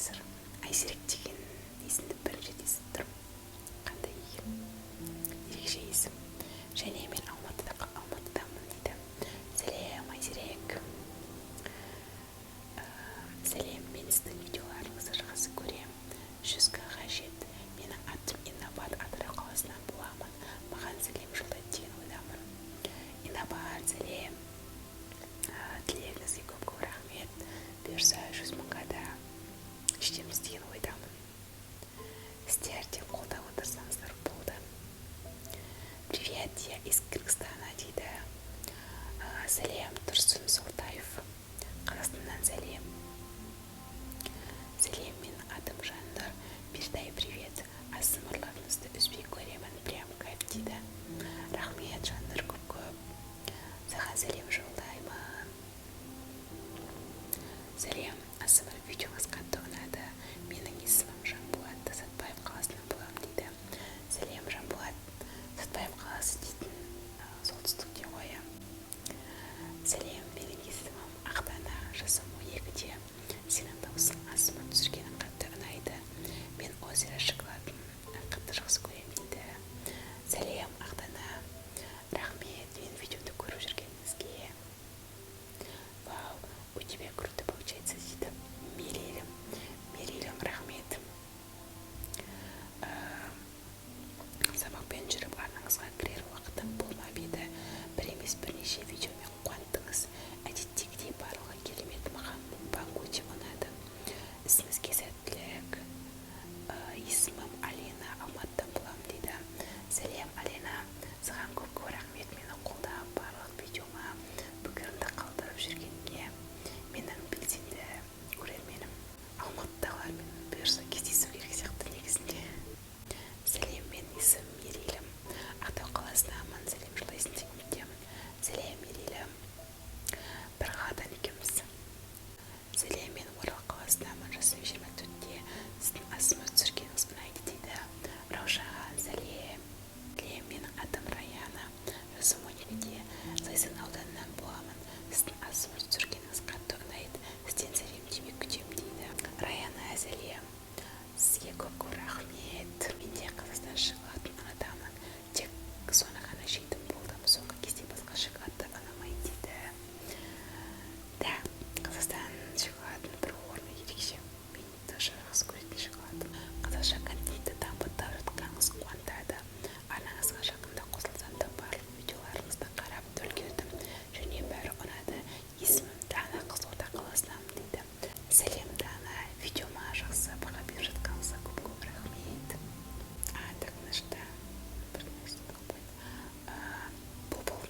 Қазір Айзерек деген есімді бірінші рет естіп тұрмын. Қандай ерекше есім. Және мен Алматыдамын дейді. Сәлем, Айзерек. Сәлем, мен сіздің видеоларыңызды жақсы көремін. 100 к-ға жет. Менің атым Инабат, Атырау қаласынан боламын. Маған сәлем жолдайды деген ойдамын. Инабат, сәлем. Тілегіңізге көп көп рахмет. Бұйырса, 100 мыңға да жетеміз деген ойдамын. Сіздер де қолдап отырсаңыздар болды. Привет, я из Кыргызстана дейді. Сәлем, Тұрсын Солтаев, Қазақстаннан сәлем. Сәлем, менің атым Жаннұр. Передай привет. АСМРларыңызды үзбей көремін, прям кайф дейді. Рахмет, Жаннұр, көп көп. Саған сәлем жолдаймын. Сәлем, АСМР видеоңыз қатты ұнады. Менің есімім Жанболат, Сәтбаев қаласынан боламын дейді. Сәлем, Жанболат. Сәтбаев қаласы дейтін солтүстікте ғой, иә. Сәлем, менің есімім Ақтана, жасым 12-де. Сенің дауысың, АСМР түсіргенің қатты ұнайды. Мен Озеро шоколадын қатты жақсы көремін дейді. Сәлем, Ақтана. Рахмет менің видеомды көріп жүргеніңізге. Вау, у тебя круто получается дейді Мерейлім. Мерейлім, рахмет. Сабақпен жүріп арнаңызға кірер уақытым болмап еді. Бір емес, бірнеше видеомен қуанттыңыз. Әдеттегідей барлығы керемет. Маған мукбанг өте ұнады. Ісіңізге сәттілік. Есімім Алина, Алматыдан боламын дейді. Сәлем, Алина. Саған көп көп рахмет мені қолдап, барлық видеома пікіріңді қалдырып жүргенге. Менің белсенді көрерменім. Алматыдағылармен бұйырса, кездесу керек сияқты негізінде. Сәлем, менің есімім Мерейлім, Ақтау қаласынанмын. Сәлем жолдайсың деген үміттемін. Сәлем, Мерейлім, бір қаладан екенбіз. Сәлем, мен Орал қаласынанмын, жасым 24-те. Сіздің АСМР түсіргеніңіз ұнайды дейді. Раушан, сәлем. Сәлем, менің атым Раяна, жасым 12-де, Зайсан ауданынан боламын. Сіздің АСМР түсіргеніңіз қатты ұнайды. Сізден сәлемдеме күтемін дейді. Раяна, сәлем. Сізге көп көп рахмет. Мен де Қазақстан шоколадын ұнатамын, тек соны ғана жейтін болдым соңғы кезде, басқа шоколадты ұнамайды дейді. Да, Қазақстан шоколадының бір орны ерекше. Мен тоже жақсы көретін шоколадым. Қазақша контентті дамытып жатқаныңыз қуантады. Арнаңызға жақында қосылсам да, барлық видеоларыңызды қарап та үлгердім және бәрі ұнады. Есімім Дана, Қызылорда қаласынанмын дейді. Сәлем, Дана. Видеома жақсы баға беріп жатқаныңызға көп көп рахмет. А, так, мына жақта бір нәрсе қалып қойды. Бұлбұл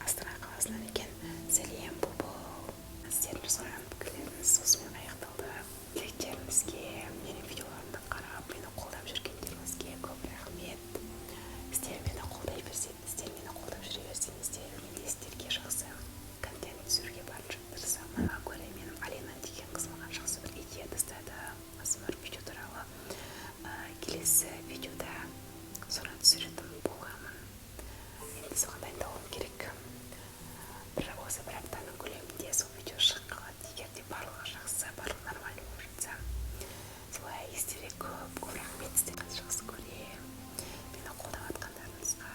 Астана қаласынан екен. Сәлем, Бұлбұл. Сіздердің жазған пікірлеріңіз осымен аяқталды. Тілектеріңізге, менің видеоларымды қарап, мені қолдап жүргендеріңізге көп рахмет. Сіздер мені қолдай берсеңіздер, мені қолдап жүре берсеңіздер, мен де сіздерге жақсы контент түсіруге барынша тырысамын. Көрерменім Алина деген қыз маған жақсы бір идея тастады АСМР видео туралы. Келесі видеода соны түсіретін боламын. Енді соған дайындалуым керек. Бір осы бір аптаның көлемінде сол видео шығып қалады, егер де барлығы жақсы, барлығы нормально болып жатса. Солай, сіздерге көп көп рахмет. Сіздерді жақсы көремін. Мені қолдап жатқандарыңызға,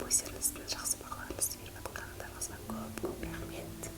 өздеріңіздің жақсы бағаларыңызды беріп жатқандарыңызға көп көп рахмет.